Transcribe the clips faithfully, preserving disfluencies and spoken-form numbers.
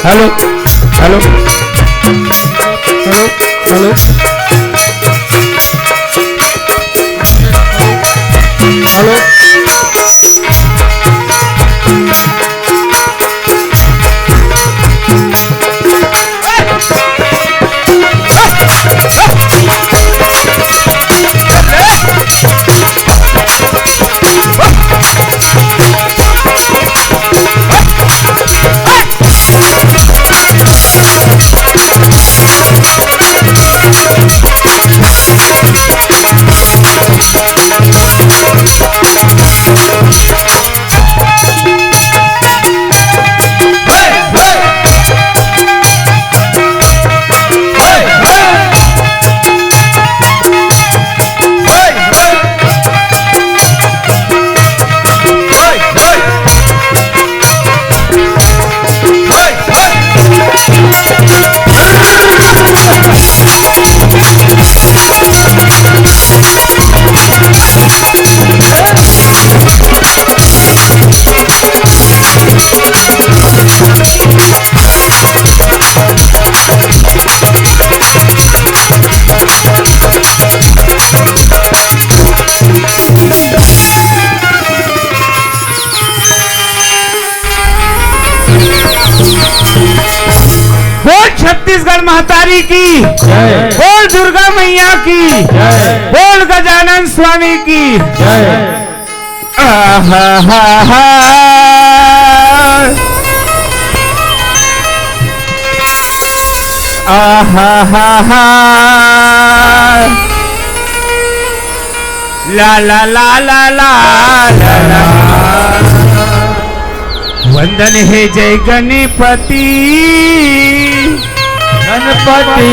Hello, hello, hello, hello, hello. बोल छत्तीसगढ़ महतारी की, जय। बोल दुर्गा मैया की, जय। बोल गजानन स्वामी की। जय। आहा हा हा। आहा हा हा। ला ला ला ला ला ला ला। वंदन हे जय गणपति। गणपति।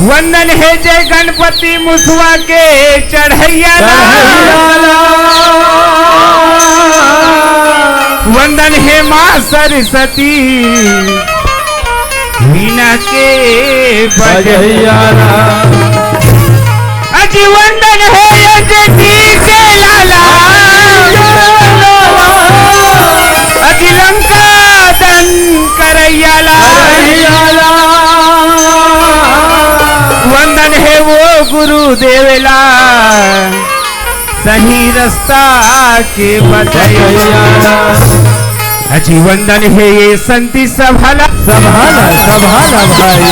वंदन हे जय गणपति मुसवा के चढ़ैया ला। चढ़ैया ला। वंदन हे माँ सरस्वती वीणा के बजैया। बजैया ला। अजी वंदन हे अजय जी के लाला। अजी लंका दन करैया ला। करैया ला। वंदन हे वो गुरुदेव ला। सही रास्ता के बतैया। अजी वंदन हे ये संती सभाला। सभाला, सभाला भाई।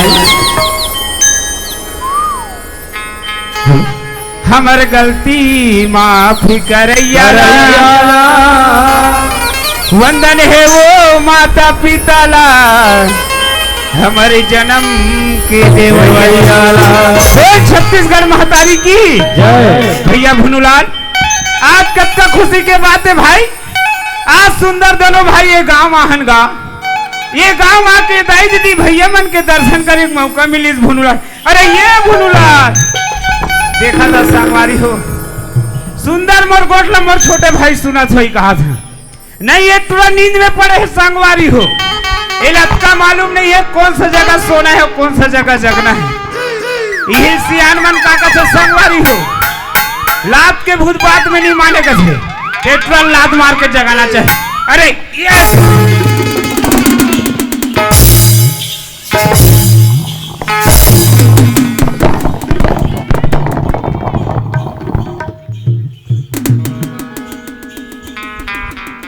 हमर गलती माफ करैया ला। करैया ला। वंदन हे वो माता पिता ला। हमर जन्म के देवैया ला। बोल छत्तीसगढ़ महतारी की जय। भैया भुनुलाल, आज कतका खुशी के बात हे भाई। आज सुंदर दोनों भाई ये गांव आहन गा, ये गांव आके दाई दीदी भैया मन के दर्शन करे के मौका मिलिस भुनुलाल। अरे ये भुनुलाल, देखा था संगवारी हो, सुंदर मोर गोठ ला मोर छोटे भाई सुनत होई कहा था। नहीं, ये टुरा नींद में पड़े हे संगवारी हो। ये लतका मालूम नहीं है कौन सा जगह सोना है, कौन सा जगह जगना है। यही सियान मन का कथे संगवारी हो, लात के भूत बात में नहीं माने कथे। ये टुरा लात मार के जगाना चाहे। अरे ये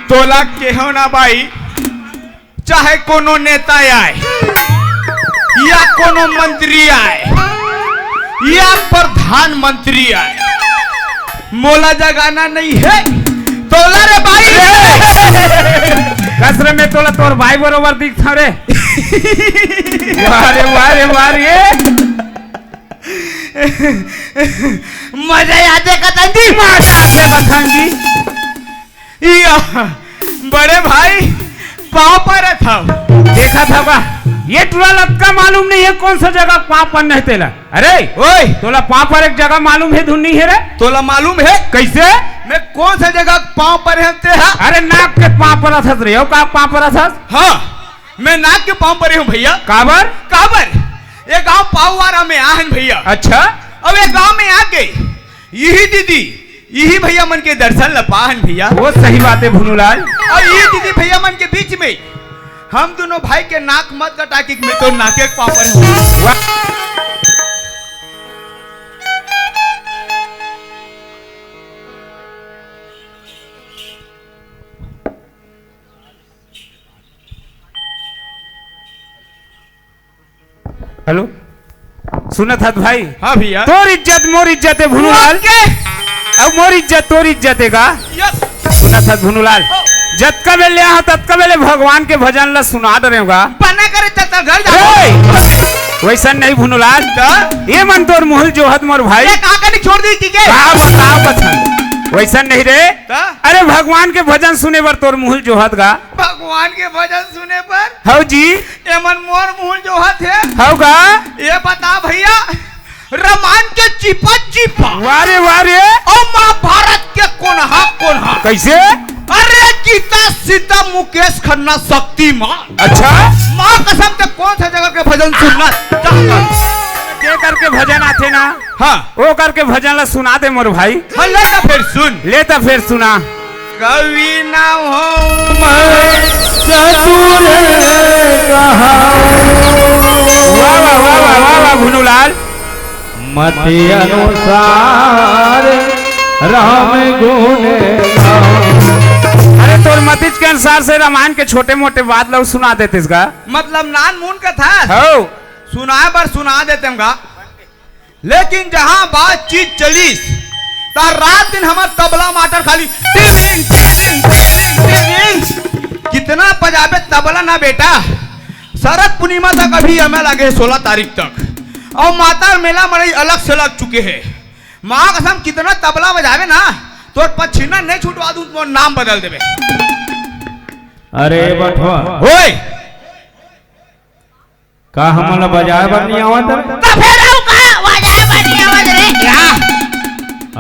तोला केहो ना बाई, चाहे कोनो नेता आए या कोनो मंत्री आए या प्रधानमंत्री आए, मोला जगाना नहीं है। तोला रे बाई। कसर में तोला तोर बाई बरोबर दिखता रे। वाह रे, वाह रे, वाह रे। मजा आते कतंदी। मजा आते कतंदी। या, बड़े भाई, पाँव परत हव। देखा था का? ये टुरा लतका मालूम नहीं है कौन सा जगह पाँव परना है तेला। अरे, ओए। तोला पाँव परे के जगह मालूम है धुन नहीं है रे? तोला मालूम है? कैसे? मैं कौन सा जगह पाँव परे हंव ते हा? अरे नाक के पाँव परत हस रे, का पाँव परत हस? हाँ, मैं नाक के पाँव परे हूँ भैया। काबर? काबर? ये गांव पाववारा में आहन भैया। अच्छा। अब ये गांव में आके यही दीदी, यही भैया मन के दर्शन ल पाहन भैया। वो सही बात है भुनुलाल। और ये दीदी भैया मन के बीच में हम दोनों भाई के नाक मत कटा कि मैं तो नाके के पापर हूँ। हेलो, सुनत हस भाई? हाँ भैया। तोर इज्जत मोर इज्जत हे भुनुलाल। ओके। अब मोर इज्जत तोर इज्जत हे का? यस। सुनत हस भुनुलाल? हाँ। जतका बेले ले आहा ततका बेले भगवान के भजन ला सुना दे रहे होगा। बना करे चल चल घर जा। ए! वैसन नहीं भुनुलाल। का? ये मन तोर मुहल जोहत मोर भाई। ये कहाँ का नहीं छोड़ दी ठीक है? का बता बता। वैसन नहीं रे। का? अरे भगवान के भजन सुने बर तोर मुहल जोहत गा। भगवान के भजन सुने बर? हौ जी। एमन मोर मुहूल जोहत हे। हौ गा? ये बता भैया, रामायण के चिपा चिपा। वाह रे, वाह रे। और महाभारत के कोनहा कोनहा। कैसे? अरे गीता सीता मुकेश खन्ना शक्तिमान। अच्छा। माँ कसम ते कोन से जगह के भजन सुनना चाहता? के करके भजन आथे ना? हाँ। वो करके भजन ला सुना दे मोर भाई। हाँ, ले तो फिर सुन। ले तो फिर सुना। कवि न हों मैं चतुर कहाऊं। वाह, वाह, वाह, वाह, वाह, वाह, भुनुलाल। मति अनुसार राम गुण गाऊं। अरे, तोर मतिच के अनुसार से रामायण के छोटे मोटे बात ला सुना देतेस गा। मतलब नान मुन कथा? हौ। सुनाए बर सुना देतेंव गा। लेकिन जहां बातचीत चलिस, त रात दिन हमर तबला माटर खाली टिरिंग, टिरिंग, टिरिंग, टिरिंग। कितना बजाबे तबला ना बेटा। शरद पूर्णिमा तक अभी एमे लगे, सोलह तारीख तक। और माता मेला मड़ई अलग से लग चुके हे। माँ कसम, कितना तबला बजाबे ना, तोर पछिना नहीं छुटवा दूं, तोर नाम बदल देबे। अरे बठवा। ओए! का हमन ला बजाए बर नइ आवत रे? त फेर अउ का बजाए बर नइ आवत रे? या।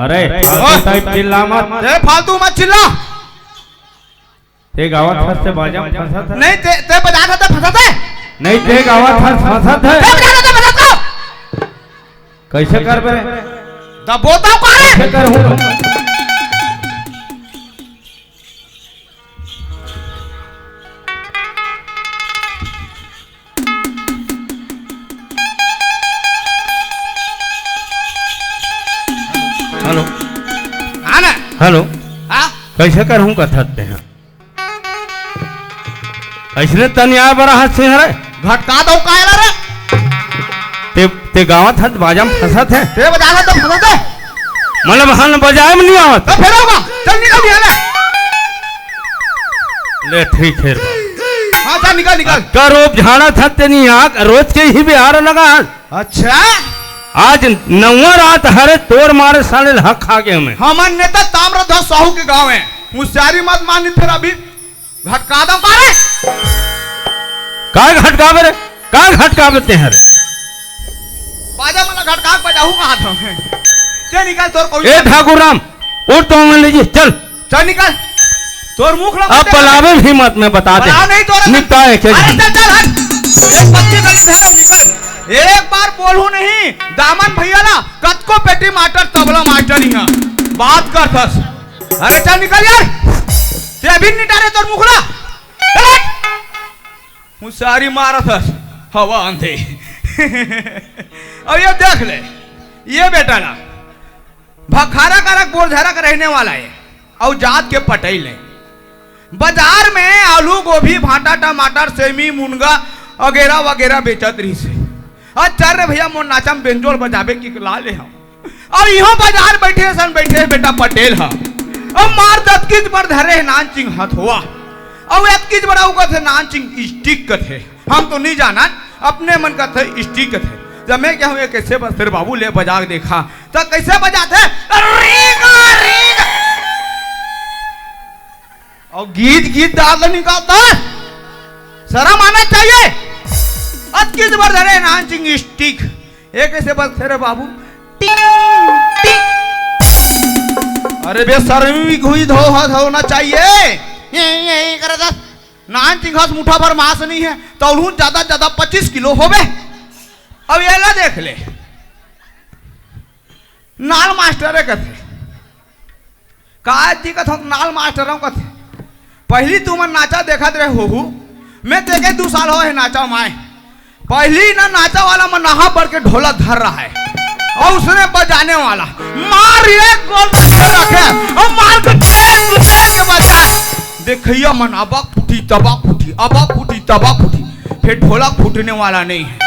अरे, फालतू टाइप चिल्ला मत। ते फालतू मत चिल्ला। ते गावत हस ते बाजा म फंसत हे। नहीं, ते, ते बजात हस ते फंसत हे। नहीं, ते गावत हस फंसत हे। ते बजात हस ते फंसत हे। कैसे करबे रे? त बोलता हूँ का रे? कैसे करहूँ? हेलो। हाँ ना। हेलो। हाँ? कैसे करहूँ कथस तें? अइसने तनिया बर हाथ सिंह रे। घटका दो कायला रे। ते, ते गावत हस बाजा म फंसत हे। ते बजा ले तो फंसत हे। मतलब हन बजाए म नइ आवत। तो फेर होगा। चल निकल यहाँ ले। ले ठीक हे। हाँ, जा निकल, निकल। का रोब झाड़ा था तेनी आग, रोज के ही बिहार लगा। अच्छा? आज नौवा रात हरे तोर मारे साले ल हक खा गे हमें। हमन नेता ताम्रध्वज साहू के गाँव हे। होशियारी मत मानी फेर अभी घटका दो का रे? का घटकाबे रे? का घटकाबे तें हरे? बाजा मला घटका के बजाहू कहा था मैं। ते निकल तोर कोई ए ठाकुर राम, उठ तो मैं ले जी, चल। चल निकल। तोर मुख ला अब बलावे भी मत, मैं बता दे। बलाव नहीं तोरा। निपटा है क्या? अरे चल, चल, हट। एक पत्ती गली धरम निकल। एक बार बोलू नहीं, दामन भैया ला, कतको पेटी मास्टर, तबला मास्टर इहाँ। बात करथस। अरे चल निकल यार। ते अभी निटारे तोर मुख ला। चल हट। होशियारी मारथस। हवा आंधी। अब ये देख ले। ये बेटा ला। भखारा करक बोरझरक रहने वाला हे अउ जात के पटेल हे। बाजार में आलू, गोभी, भांटा, टमाटर, सेमी, मुनगा अगेरा वगेरा बेचत रहिस हे। अउ चल रे भैया, मोर नाचा म बेंजोल बजाबे कि ला ले हव। अउ इहों बाजार बइठे सन बइठे बेटा पटेल ह। अउ मार दतकिच बर धरे हे नानचिंग हथवा। अउ एतकिच बर अउ कथे नानचिंग स्टिक कथे। हम तो नइ जानन, अपने मन कथे स्टिक कथे। जब मैं कहूँ ये कैसे बजथे रे बाबू, ले बजा के देखा। त कैसे बजाथे? रीगा, रीगा। अउ गीत, गीत दाल निकालता। शर्म आना चाहिए। अतकिच बर धरे नानचिंग स्टिक। ये कैसे बजथे रे बाबू? टिंग, टिंग। अरे बे, शर्म भी घुई धो, होना चाहिए। ये, ये, ये कर दस। नानचिंग हस मुठा भर मांस नइ हे, तौलहूँ ज्यादा ज्यादा पच्चीस किलो होबे। अब ये ला देख ले, नाल मास्टर हे कथे। का जी कथों नाल मास्टर हूँ कथे। पहिली तुमन नाचा देखत रहे होहू, मैं देखे दू साल होहे नाचा माय। पहिली ना नाचा वाला मन नहा बर के ढोलक धर रहा है अउ उसने बजाने वाला मार एक गोल रखे अउ मार के तेज तेज के बजा। देखइया मन अबक फूटी तबक फूटी, अबक फूटी तबक फूटी, फेर ढोलक फूटने वाला नहीं है।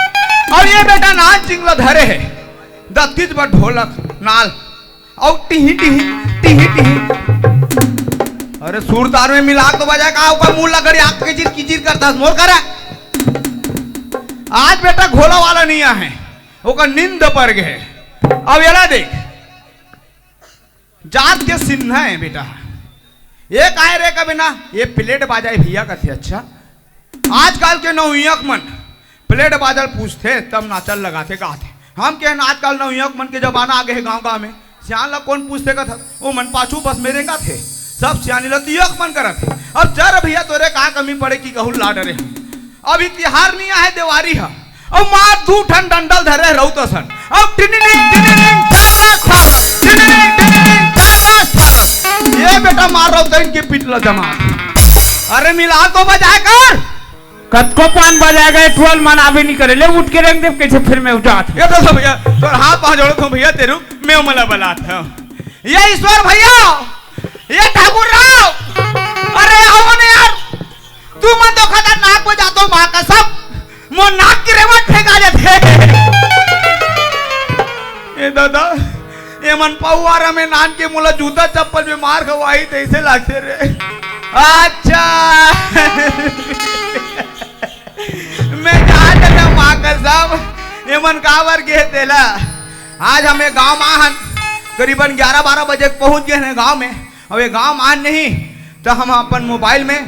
अउ ये बेटा नान चिंगला धरे हे दत्तीच बर ढोलक नाल अउ टिही टिही टिही टिही। अरे सुरदार में मिला के तो बजाय का, ओकर मुंह लगड़ी आंख किचिर किचिर करता मोर करा। आज बेटा घोला वाला नहीं आहे, ओकर नींद पर गए। अब एला देख, जात के सिन्हा है बेटा। ये काय रे कबे ना, ये प्लेट बाजाए भैया कथे। अच्छा, आजकल के नवयुवक मन प्लेट बाजल पूछथे, तब नाचल लगाथे गाथे। हम कहेन आजकल नवयुवक मन के जमाना आगे हे गांव गांव में। सियान ला कोन पूछथे कथस? ओ मन पाछू बस में रेंगथे। सब सियानी ला तो युवक मन करत हे। अब चल भैया, तोरे का कमी पड़े कि कहूं ला डरे हम। अभी तिहार नहीं आहे, देवारी ह। अब मार दू ठन डंडल धरे रहू तो सन। अब टिनिनिंग, टिनिनिंग, ठागस, ठागस, टिनिनिंग, टिनिनिंग, ठागस, ठागस। ये बेटा मार रहू तो इनके पीट ला जमा। अरे मिला तो बजाए कर। कतको पान बजाए गए, टोल मन आबे नहीं करे। ले उठ के रेंग दे, कैसे फिर मैं उजात। ये तो सब भैया, तोर हाथ पांव जोड़त हूं भैया, तेरू मैं मला बलात हूं। ये ईश्वर भैया, ये ठाकुर राव, अरे आओ ना यार, तू मन तो खतरनाक हो जातो, माँ कसम, मोर नाक की रेवट फेंका जाते। ए दादा, ए मन पौवारा में नान के मोला जूता चप्पल में मार खवाही तैसे लागते रे। अच्छा। मैं जान लेता माँ कसम, ये मन काबर के तेला। आज हम ये गांव में आहन, करीबन ग्यारह बारह बजे पहुंच गए हैं गांव में। अब ये गांव में आहन नहीं तो हम अपन मोबाइल में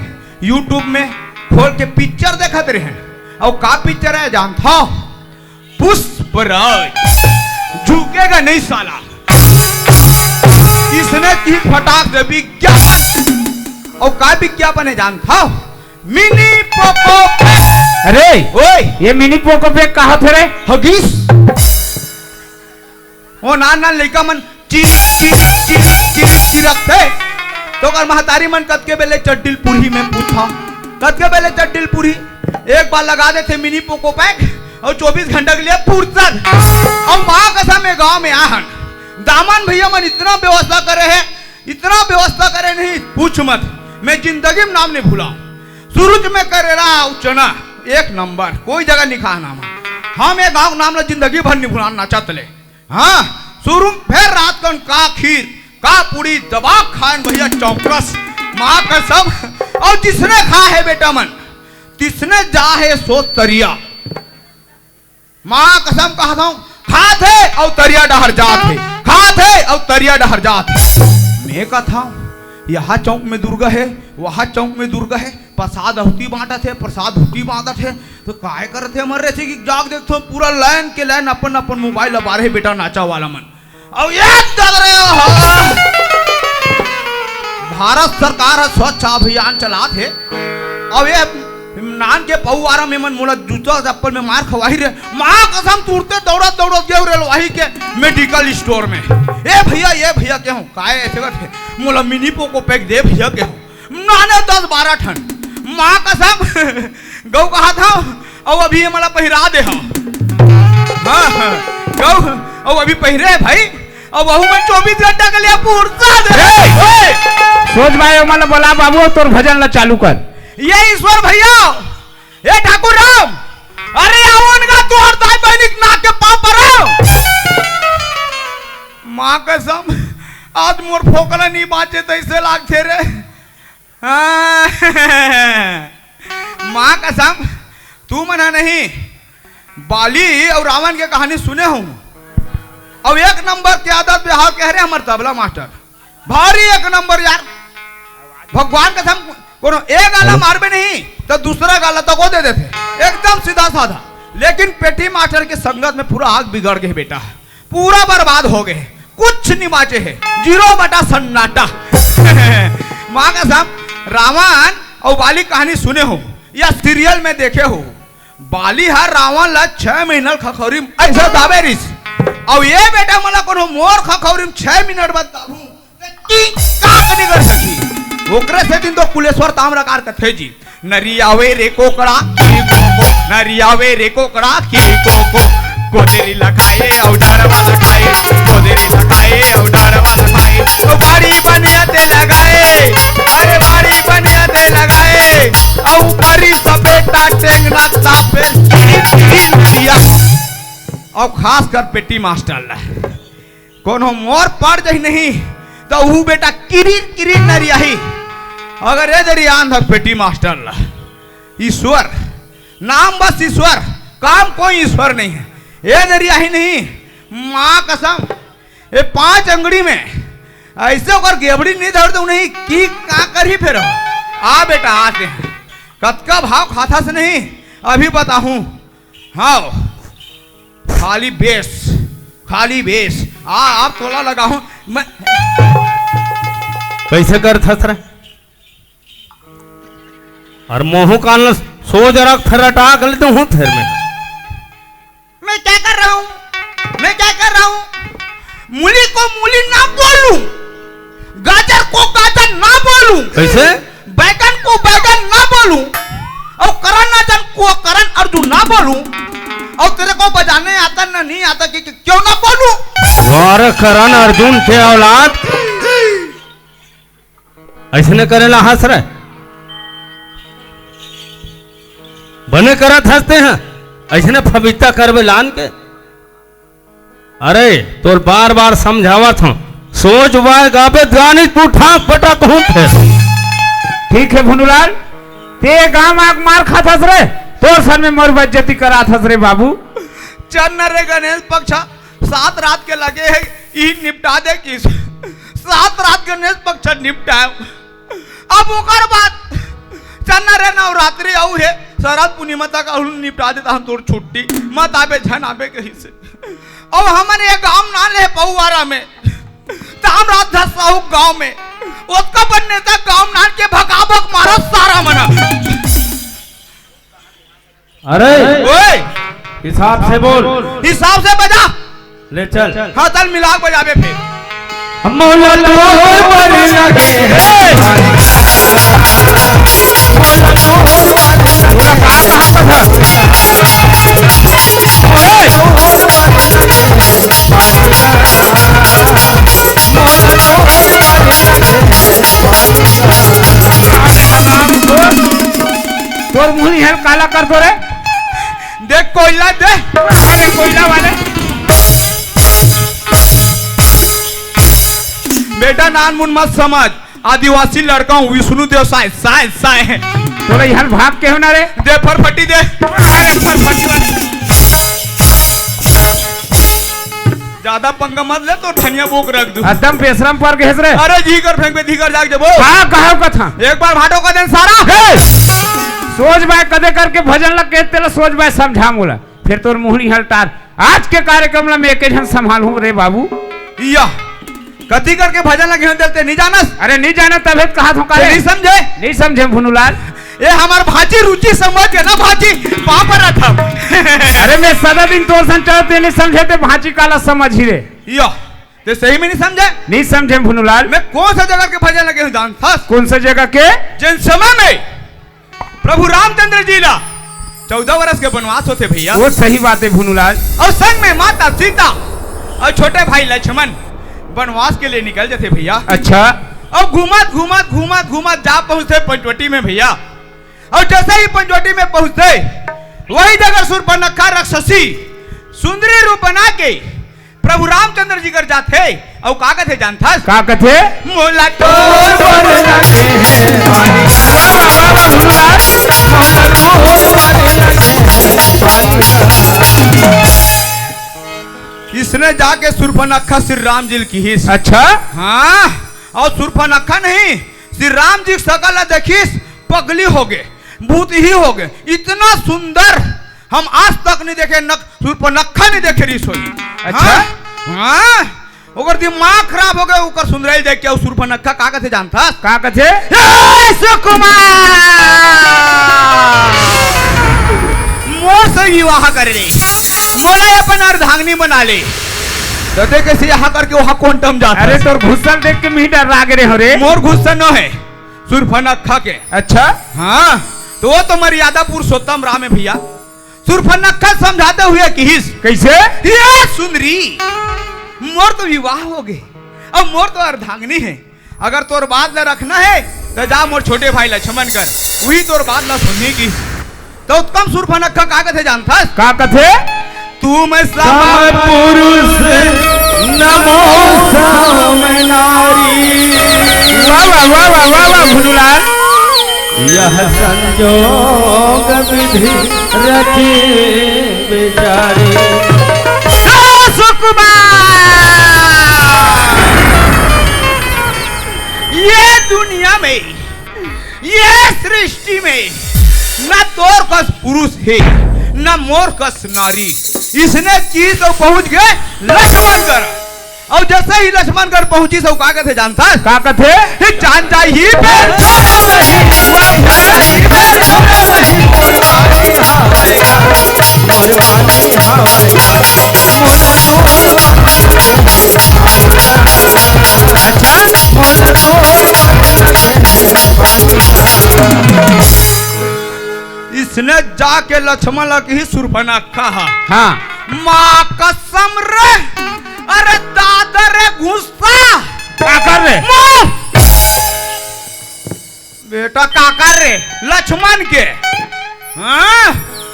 YouTube में खोल के पिक्चर देखत रहे। और का पिक्चर है जानता हो? पुष्पराज। झुकेगा नहीं साला। इसने की फटाक से विज्ञापन। और का विज्ञापन है जानता हो? Mini Poco pack. अरे, ओए। ये मिनी पोको पैक कहा थे रे? हगीस। ओ नान नान लइका मन चिरिक, चिरिक, चिरिक, चिरिक, चिरक थे। तो कर महतारी मन कतके बेले चड्डिल पूरी में पूछा। कतके बेले चड्डिल पूरी? एक बार लगा देथे मिनी पोको पैक और चौबीस घंटा के लिए फुर्सत। और माँ कसम ये गांव में आहन। दामन भैया मन इतना व्यवस्था करे है, इतना व्यवस्था करे नहीं, पूछ मत। मैं जिंदगी में नाम नहीं भूला। शुरू में करे रहा चना एक नंबर, कोई जगह नहीं खाना। हम ये गांव नाम ला जिंदगी भर नहीं भूला, नाचा तले। हाँ, शुरू में फिर रात कन का खीर, का पूड़ी दबा खान भैया चौकस, माँ कसम। और जिसने खा है बेटा मन, तिसने जा है सो तरिया। माँ कसम कहत हूँ, खात हे अउ तरिया डहर जात हे, खात हे अउ तरिया डहर जात हे। मैं कहत हूँ, यहाँ चौक में दुर्गा हे, वहाँ चौक में दुर्गा हे, प्रसाद अहुती बांटत हे, प्रसाद हुती बांटत हे, तो काय करत हे? हमर रेसी की जाग देखत हूँ, पूरा लाइन के लाइन अपन अपन मोबाइल ला बारे बेटा नाचा वाला मन। अउ ये डगरे हो, भारत सरकार ह स्वच्छ अभियान चलात हे। अउ ये नान के पौवारा में मन मोला जूता चप्पल में मार खवाही रे। माँ कसम, तुरते दौड़त दौड़त गेव रेलवाही के मेडिकल स्टोर में। ए भैया, ए भैया, के हूँ? काय ऐसे करत हे? मोला मिनी पोको पैक दे भैया, के हूँ? नाने दस बारह ठन। माँ कसम, गऊ कहा था, अउ अभी ये मला पहिरा दे हो। हाँ, हाँ, गऊ, अउ अभी पहिरे हे भाई, अउ वहू में चौबीस घंटा के लिए फुर्सत हे। ए! ओए! सोच भाई, ओमन ला बोला बाबू, तोर भजन ला चालू कर। ये ईश्वर भैया, ए ठाकुर राम, अरे आओ न गा, तोर दाई बहिनी के नाक के पाँव परो। माँ कसम, आज मोर फोकला नहीं बाँचे तैसे लागथे रे। हाँ। माँ कसम, तू मन ह नहीं, बाली अउ रावण के कहानी सुने हूँ। अउ एक नंबर के आदत व्यवहार कह रहे हमर तबला मास्टर, भारी एक नंबर यार। भगवान कसम, कोनो एक गाला मारबे नहीं तो दूसरा गाला तको दे देथे, एकदम सीधा साधा। लेकिन पेटी मास्टर के संगत में पूरा आग बिगड़ गए बेटा। पूरा बर्बाद हो गए, कुछ नहीं बाँचे हे, जीरो बटा सन्नाटा। माँ कसम, रावण अउ बाली कहानी सुने हो या सीरियल में देखे हो, बाली ह रावण ला छह महीना खखौरी में ऐसा दाबे रिस, अउ ये बेटा मोला कोनो मोर खखौरी में छह मिनट बाद दाबू, टिंग काक नहीं कर सकी। ओकरे से दिन तो कुलेश्वर ताम्रकार कथे जी, नरियावे रे कोकड़ा की कोको, नरियावे रे कोकड़ा की कोको। कोदेरी लखाए अउ डरवा लखाए, कोदेरी लखाए अउ डरवा लखाए। ओ बाड़ी बनिया ते लगाए, अरे बाड़ी बनिया ते लगाए। अउ परी सपेटा टेंगना तापे, किरी किरी नरिया। अउ खास कर पेटी मास्टर ला। कोनो मोर पड़ जाही नहीं, त उहू बेटा किरिन किरिन नरियाही। अगर ए दरी आंध पेटी मास्टर ला, ईश्वर, नाम बस ईश्वर, काम कोई ईश्वर नहीं है। ए दरी आही नहीं, माँ कसम, ए पांच अंगड़ी में ऐसे ओकर गेबड़ी नहीं धर दो नहीं, की का करही फेर? आ बेटा, आ ते कतका भाव खाथस नहीं, अभी बताहूँ। हाँ, खाली बेस, खाली बेस। आ, आप तोला लगाहूं मैं। कैसे करथस रे? अउ मुंह कान ल सोज रख, फेर अटाक ले दूं फेर मैं। मैं क्या कर रहा हूँ? मैं क्या कर रहा हूँ? मूली को मूली ना बोलूं, गाजर को गाजर ना बोलूं, कैसे? बैगन को बैगन ना बोलूं, अउ करण अर्जुन को करण अर्जुन ना बोलूं, अउ तेरे को बजाने आता ना नहीं आता कि, कि क्यों ना बोलूं? अरे करण अर्जुन के औलाद, अइसने करेला हंस रे, बने करत हंसते हैं, अइसने फबिता करबे लान के। अरे, तोर बार-बार समझावत हंव, सोज बाय गाबे गानी तू ठाक पटक हूं फेर। ठीक हे भुनुलाल, ते गांव आग मार खाथस रे, तोर सन में मोर बेइज्जती कराथस रे बाबू। चल न रे गणेश पक्ष, सात रात के लगे हे, ई निपटा दे किस। सात रात गणेश पक्ष निपटाए। अब ओकर बाद चलना रे नवरात्रि अउ हे, शरद पूर्णिमा तक अउ निपटा देता हम तोर छुट्टी, मत आबे झन आबे कहिसे। अउ हमन ये गांव ना ले पौवारा में, ताम रात धस साहू गांव में, ओतका बन नेता गांव नान के भगाभग मारा सारा मना। अरे, ओए! हिसाब से बोल। हिसाब से बजा। ले चल। हाँ, चल मिला के बजाबे फेर। मोला तो बड़ी लगे हे। तोर मुंह निहल काला कर दो रे। देख कोयला दे। अरे कोयला वाले। बेटा नान मुन मत समझ, आदिवासी लड़का हूँ, विष्णु देव साय, साय, साय। तोला इहल भाग के हो ना रे? दे फरफटी दे। अरे फरफटी वाले। ज्यादा पंगा मत ले, तो ठनिया बोक रख दू। एकदम बेशरम पर गेस रे। अरे जी कर फेंक बे, धी कर जाग जबो। का कहो कथा? एक बार भाटो का देन सारा। हे! सोच बाय कदे करके भजन लग के तेला सोच बाय समझा मोला। फेर तोर मुहनी हलतार। आज के कार्यक्रम ला मैं एके झन संभालहूं रे बाबू। या, कति करके भजन लगे हो देते नहीं जानस? अरे नहीं जानस तभे तो कहा था ते काले। नहीं समझे? नहीं समझे भुनुलाल। ए हमार भांची रुचि समझ के ना भांची, पाँव पर रखब। अरे मैं सदा दिन तोर सन चलत हे, नहीं समझे ते भांची काला समझही रे। यो, ते सही में नहीं समझे? नहीं समझे भुनुलाल। मैं कौन सा जगह के भजन लगे हूँ जानथस? कौन सा जगह के? जिन समय में प्रभु रामचंद्र जी ला चौदह वर्ष के वनवास होथे भैया। वो सही बात हे भुनुलाल। अउ संग में माता सीता अउ छोटे भाई लक्ष्मण वनवास के लिए निकल जाथे भैया। अच्छा। अउ घूमत घूमत घूमत घूमत जा पहुंचथे पंचवटी में भैया। अउ जैसे ही पंचवटी में पहुंचथे, वही जगह सूर्पनखा राक्षसी सुंदरी रूप बना के प्रभु रामचंद्र जी कर जाथे, अउ का कथे जानथस? का कथे? मोला तोर बर लगे हे। इसने जाके सूर्पनखा श्री राम जी ल किहिस। अच्छा। हाँ, अउ सूर्पनखा नहीं, श्री राम जी के सकल ला देखिस, पगली होगे, भूत ही होगे। इतना सुंदर हम आज तक नहीं देखे, न सूर्पनखा नहीं देखे रिस होई। अच्छा। हाँ, हाँ। ओकर दिमाग खराब होगे, ओकर सुंदरई देख के। अउ सूर्पनखा का कथे जानथस? का कथे? ए सुकुमार, मोर से विवाह कर ले, मोला अपन अर्धांगिनी बना ले। तो देख कैसे यहाँ करके वहाँ quantum जाता अरे है। तोर घुसल देख के मैं डर्रा गे रेहों रे। मोर घुसल न हे, सूर्पनखा के। अच्छा। हाँ। तो वो तो मर्यादा पुरुषोत्तम राम हे भइया। शूर्पणखा समझाते हुए किहिस, कइसे? ये सुंदरी, मोर तो विवाह हो गे, अब मोर तो अर्धांगिनी हे, अगर तोर बात ला रखना हे, त जा मोर छोटे भाई लक्ष्मण कर, उही तोर बात ला सुनही किहिस। त उत्तम शूर्पणखा का कथे जानथस? का कथे? तुम सम पुरुष नमो सम नारी। वाह, वाह, वाह, वाह, वाह, वाह, भुनुलाल। यह संजोग विधि रची बिचारी। ओ सुकुमार! ये दुनिया में, ये सृष्टि में ना तोर कस पुरुष हे, ना मोर कस नारी। इसने किहिस अउ पहुंच गे लक्ष्मण कर। अउ जइसे ही लक्ष्मण कर पहुंचिस अउ का कथे जानथस? का कथे? हे जान जाही पे इसने जाके लक्ष्मण ला किहिस शूर्पणखा ह। हाँ। माँ कसम रे, अरे दादा रे गुस्सा। काकर रे? माँ! बेटा काकर रे? लक्ष्मण के। हाँ?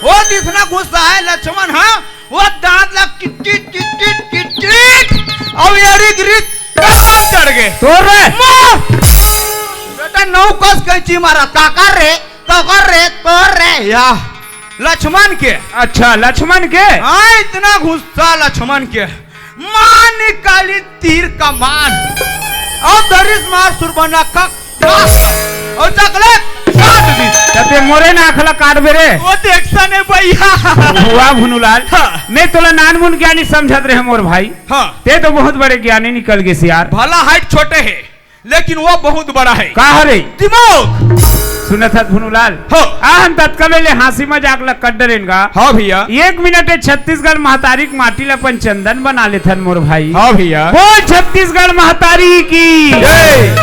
वो जितना गुस्सा हे लक्ष्मण, हाँ? वो दांत ला किटकिट, किटकिट, किटकिट, अउ एड़ी गिरी कपार चढ़ गे। तोर रे? माँ! बेटा नौ कस कैंची मारा, काकर रे? तोकर रे, तोर रे, या लक्ष्मण के। अच्छा, लक्ष्मण के? हाँ, इतना गुस्सा लक्ष्मण के। माँ निकाली तीर कमान। अउ धरिस मार शूर्पणखा का नाक। अउ चकले काट दिस। त तें मोरे नाक ला काटबे रे। वो देखथन भइया। वाह भुनुलाल। हाँ। मैं तोला नानमुन ज्ञानी समझत रहेंव मोर भाई। हाँ। तें तो बहुत बड़े ज्ञानी निकल गेस यार। भला height छोटे हे। लेकिन वो बहुत बड़ा हे। का हरे? दिमाग। सुनत हस भुनुलाल? हो। आहन ततका बेले हाँसी मजाक ल कर डरेन गा। हाँ भइया। एक मिनट हे छत्तीसगढ़ महतारी के माटी ल अपन चंदन बना लेथन मोर भाई। हाँ भइया। बोल छत्तीसगढ़ महतारी की। जय।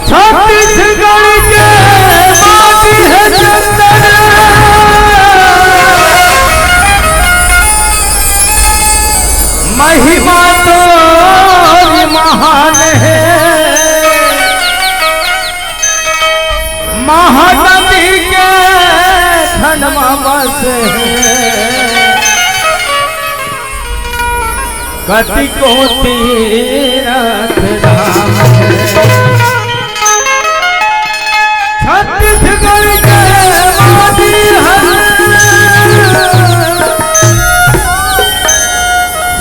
छत्तीसगढ़ के माटी हे चंदन। महिमा तोरी महान हे, महानदी के थन म बसे हे, कतिको तीरथ धाम हे। छत्तीसगढ़ के माटी हे,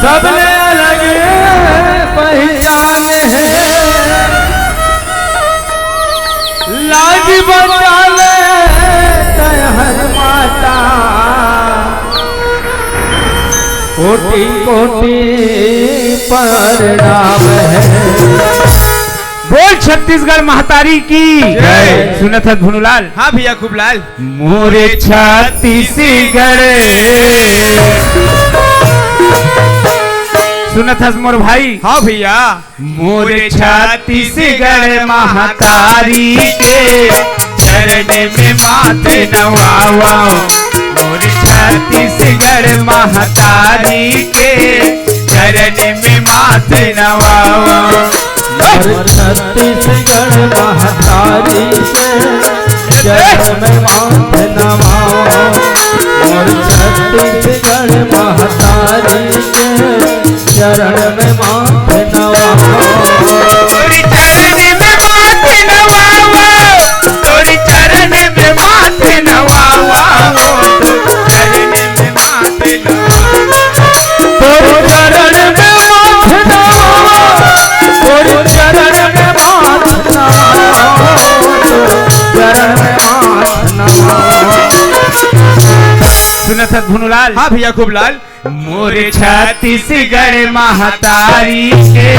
सबले अलग पहचान हे। लाज बचा ले तैं हर माता, कोटि कोटि प्रणाम हे। बोल छत्तीसगढ़ महतारी की जय। सुनत हस भुनुलाल? हाँ भइया खूबलाल। मोरे छत्तीसगढ़। सुनत हस मोर भाई? हाँ भइया। मोरे छत्तीसगढ़ महतारी के चरण में माथ नवावंव। मोरे छत्तीसगढ़ महतारी के चरण में माथ नवावंव। मोर छत्तीसगढ़ महतारी के चरण में माथ नवावंव। मोर छत्तीसगढ़ महतारी के चरण में माथ नवावंव। तोरी चरण में माथ नवावंव। तोरी चरण में माथ नवावंव। चरण में माथ नवावंव। तोरी चरण में माथ नवावंव। तोरी चरण में माथ नवावंव। चरण में माथ नवावंव। सुनत हस भुनुलाल? हाँ भइया खूबलाल। मोरे छत्तीसगढ़ महतारी के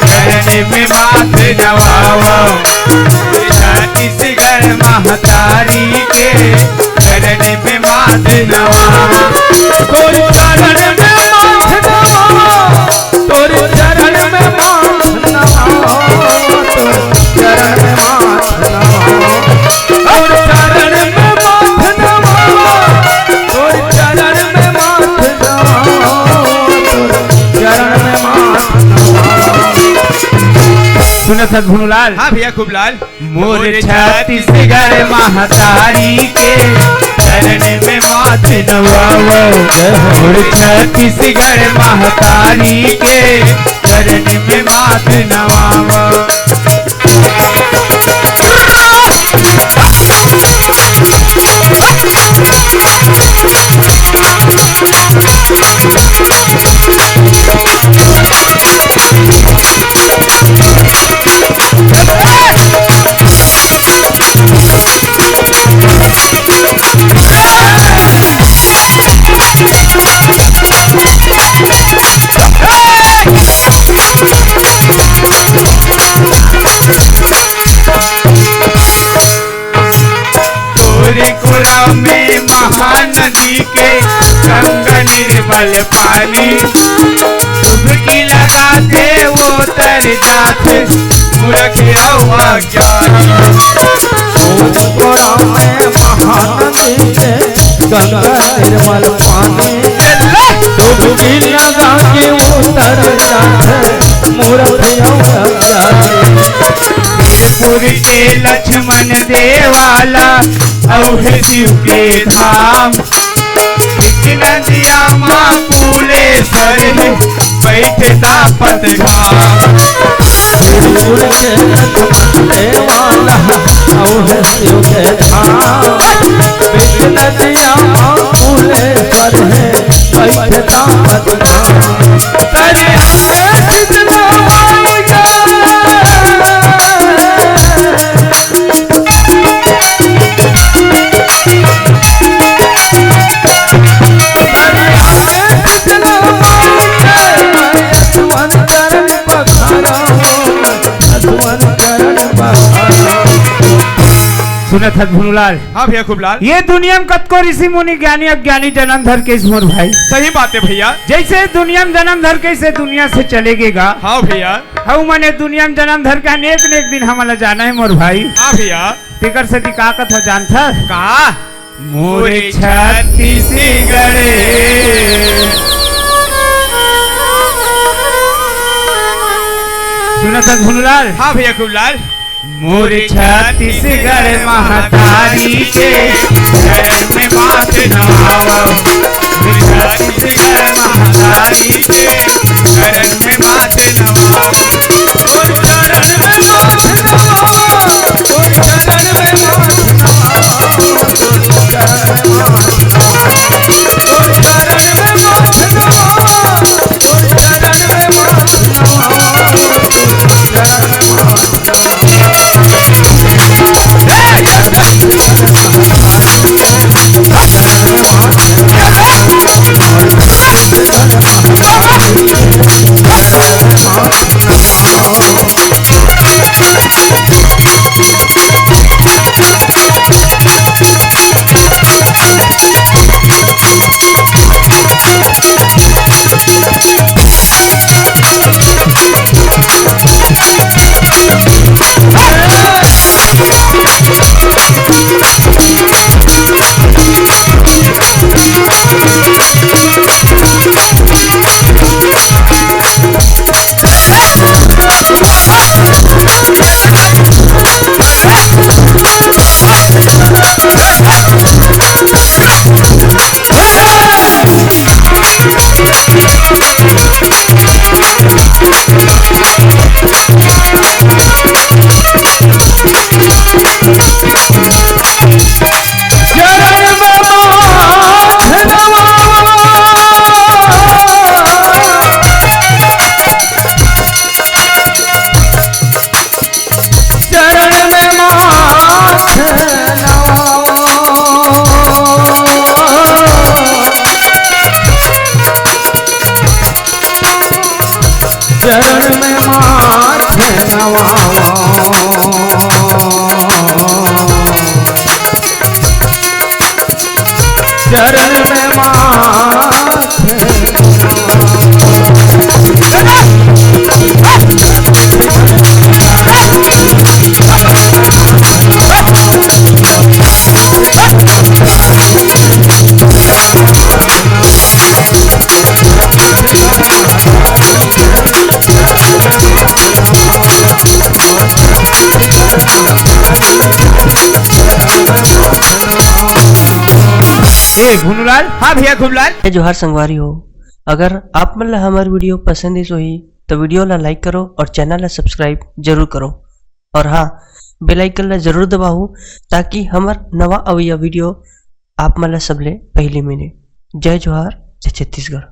चरण में माथ नवावंव। मोरे छत्तीसगढ़ महतारी के चरण में माथ नवावंव। तोरे चरण में माथ नवावंव। तोरे चरण में माथ नवावंव। तोरे चरण में माथ नवावंव। सुनत हस भुनुलाल? हाँ भैया, खूब लाल। मोर छत्तीसगढ़ महतारी के चरण में माथ नवावो। मोर छत्तीसगढ़ महतारी के चरण में माथ नवावो। तोरे कोरा में महानदी के गंगा निर्मल पानी, डुबकी लगाथे वो तर जाथे, मूर्ख अउ अज्ञानी। कोरा में महानदी के गंगा निर्मल पानी, डुबकी लगा के उतर जाथे, मूर्ख अउ अज्ञानी। वीरपुर के लक्ष्मण देवाला अउ हे शिव के धाम, एक नदिया मा कुलेश्वर हे, बैठे तापत धाम। वीरपुर के लक्ष्मण देवाला अउ हे शिव के धाम, एक नदिया मा कुलेश्वर हे, बैठे तापत धाम। अरे, सुनत हस भुनुलाल? हाँ भैया खूब लाल। ये दुनिया में कतको ऋषि मुनि ज्ञानी अज्ञानी जनम धर के इस मोर भाई। सही बात है भैया। जैसे दुनिया में जनम धर के इसे दुनिया से चले गेगा। हाँ भैया। हऊ मने दुनिया में जनम धर के अनेक अनेक दिन हमला जाना है मोर भाई। हाँ भैया। तेकर सेती का कथा जानथस? का? मोरे छत्तीसगढ़। सुनत हस भुनुलाल? हाँ भैया खूब लाल। मोरे छत्तीसगढ़ महतारी के चरण में माथ नवावो। मोरे छत्तीसगढ़ महतारी के चरण में माथ नवावो। मोरे चरण में माथ नवावो। मोरे चरण में माथ नवावो। मोरे चरण में माथ नवावो। मोरे चरण में माथ नवावो। चरण में माथ नवावो। चरण में माथ नवावो। चरण में माथ ए भुनुलाल, हाँ भैया खूबलाल। जय जोहार संगवारी हो, अगर आप मन ला हमर वीडियो पसंद आइस होही तो वीडियो ला लाइक करो और चैनल ला सब्सक्राइब जरूर करो। और हाँ, बेल आइकन ला जरूर दबाओ, ताकि हमर नवा अवइया वीडियो आप मन ला सबले पहली मिले। जय जोहार, जय छत्तीसगढ़।